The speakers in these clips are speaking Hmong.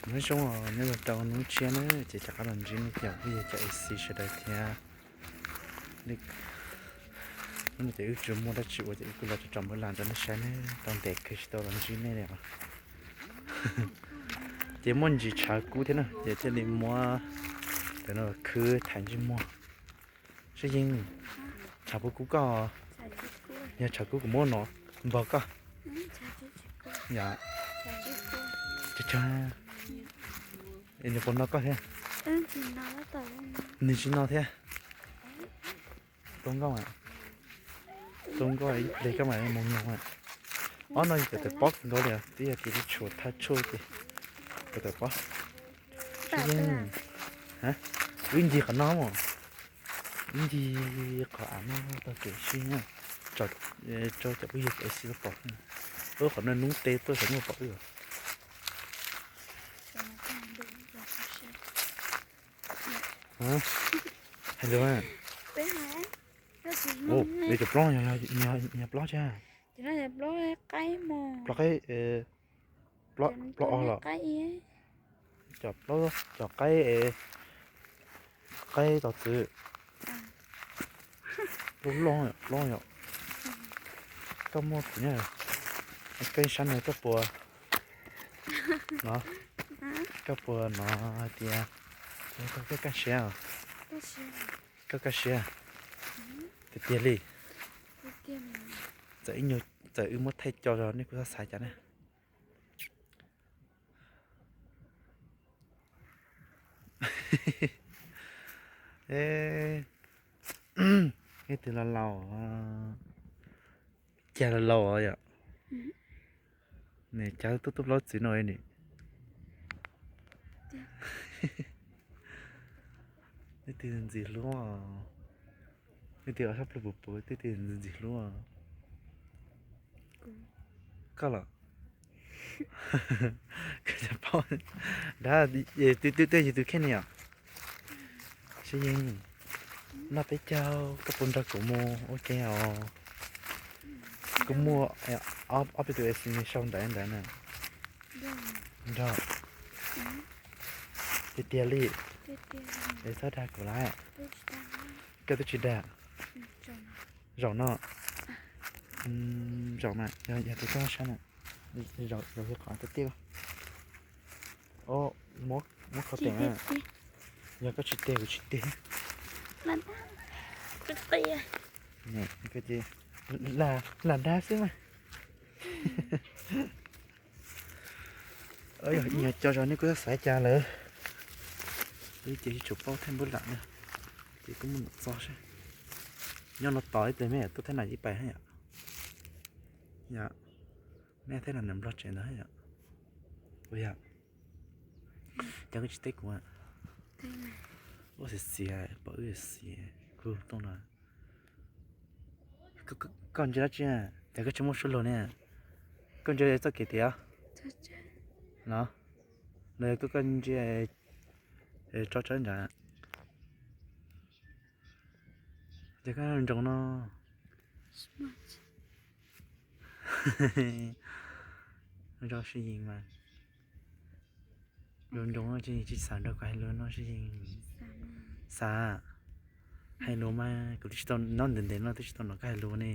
Nyob zoo os, nyob zoo rau hnub tshiab na, ces rov qab los ntsib nej cov phooj ywg cov A C sawv daws thiab. Hnub no ces wb tsis muaj dab tsi ua ces wb kuj los tso npawb las rau nej saib ne, tau ntev kawg tsis tau los ntsib nej li os. Ces muaj ntsis tshav kub thiab na, ces thiaj li muab cov no khwb thaiv ntsej muag. Sib Yeej, tshav puas kub koj? Yog tshav kub kuv muab no npog koj. Yog, nws puas no koj thiab? Nws tsis no thiab. Tau nkauj, tau nkauj ib pliag koj mam mus mloog. Ob no yog cov tawv pob kawg nkaus li, twb yog tias tshuav thaj tshuaj ces cov tawv pob. Sib Yeej, wb ncig qhov no mas, wb ncig qhov av no tau kev sib nyob, tso cov phooj ywg cov A C los pom. Ub, qhov no hnub teb tuaj saum no pom wb. Hais lus, cov plaub, yog plaub tsa, plaub qaib, plaub os los, cov qaib, qaib tos txwv, plaub loj, plaub yom. Koj muaj kuv nyob, koj ib sab no koj puas, no, koj puas no hais tias, koj kaj siab, koj kaj siab tiag tiag li. Txawm ib nyuag, txawm wb muab thaij co zog nej kuj txhob xav cas na. Leej twg laus laus, cas laus laus os yom. Nws cas tuaj tuaj plaub txwv no ni. Leej twg ntxim hlub, leej twg ob sab plhu puv puv, leej twg ntxim hlub. Koj los? Dab, twb twb yog tus kheej ne yom. Sib Yeej, noj peb caug koj puas nrog kuv mus ua ke os? Kuv muaj ob peb tus A C sau ntawv ntawd na. Nrog. Tiag tiag li. Es txhob dag kuv lawm. Koj twb tsis dag. Zaum no, zaum mas yog tus koj sab na, zaum qhov tiaj tiaj. Muab qhov teem na. Yog koj tsis tig kuv tsis tig. Lam dag xwb mas. Yog co zog nej kuj xav cas lawm. Wb ces tsis tshua paub thaij npawb lam na, ces kuj muaj num txog seb. Nyob no tos ib pliag mej tuaj thaij nam ib pais hab yom. Yog, mej thaij nam nplog tsev ntawd hab yom. Ua yog, cas koj tsis teb kuv? Ua xiav xiav pom wb xiav kuv tooj no. Koj ntsia dab tsi? Cas koj tsis muaj suab lug ne? Koj ntsia txoj kev tiag los? Los yog koj ntsia tso tsawb nrad? Cas koj nroos no? Zoo Sib Yeej mas. Nroos nroos no tsis xav nrog koj hais lus no Sib Yeej. Xav. Hais lus mas kuv twb tsis tau, nyob ntev ntev no twb tsis tau hnov koj hais lus ne.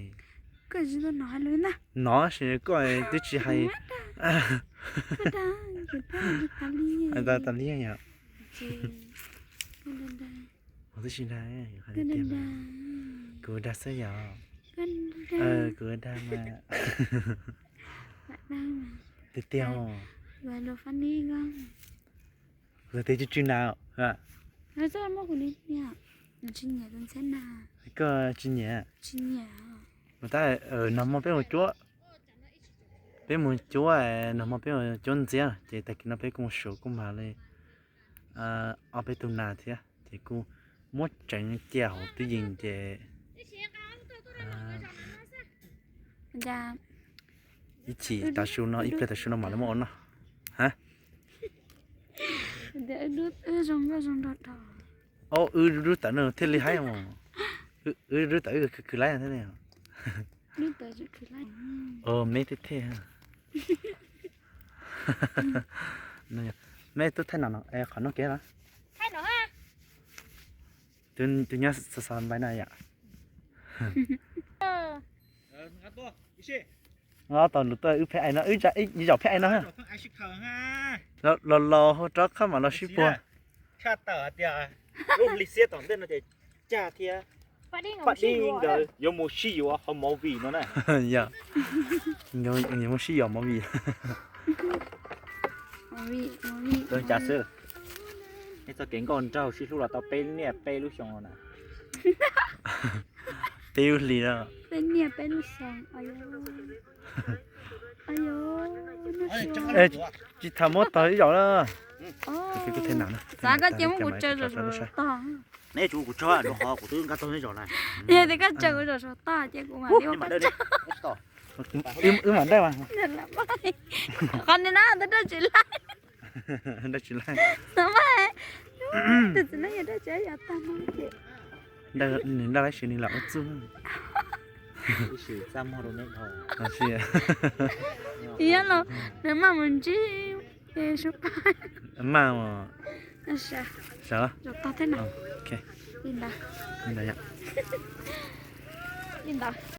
Koj tsis tau hnov hais lus na? Hnov, tab sis koj twb tsis hais. Hais tas tas li yom. Kuv twb tsis dag, kuv dag xwb yom. Kuv dag mas. Tiag tiag. Kuv tias tsw tsw na. Koj tsis nyiam? Tab, nag hmo peb mus cuab, peb mus cuab, nag hmo peb mus cuab ntxiab ces tag kis no peb kuj mus suav kuj mag li ob peb tug nas thiab ces kuj muab tseev cia hauv twj yees ces ib chim tav su no, ib pliag tav su no mam li muab ua noj. Ha, wb dub tawv no thiaj li haib os. Wb dub tawv wb khwv khwv laib thiab ne. Meb thiab thiab. No, Mej tub thaij no no, qhov no kev no. Tus nyob xov xov npai no yom. Ob tau nws tuaj wb pheej ai no, wb zaum pheej ai no. Los los rov qab mam los sib puag. Tshaj tawm hais tias lub hli xiab tom ntej no ces Cag thiab Paj Dib nkawd yuav mus sib yuav hauv movie no na. Yog, yuav mus sib yuav movie. Ua cas xwb, nej txoj kev nkauj nraug sib hlub los tau peb niaj peb lub xyoo no na. Peb lub hlis no. Peb niaj peb lub xyoo. Tsis tham muab tog ib zaug na. Xav koj cia muab kuv tsaws zom zaws tog. Neb tsuav kuv tsaug no qhov kuv twb nqa tau neb zaum na. Yog tias koj tsaws kuv zom zaws tog ces kuv mam li ua. Wb mam dawj mas. Qhov ntawd na twb dawj tsis laij. Dawj tsis laij. Tus txiv neej yog dawj tsis laij yog tag no ces. Nws dawj laib sis nws lam ua txuj. Yog los nws maj mus ntsib Sub Paj. Maj. Sawv los. Li ntawd. Li ntawd.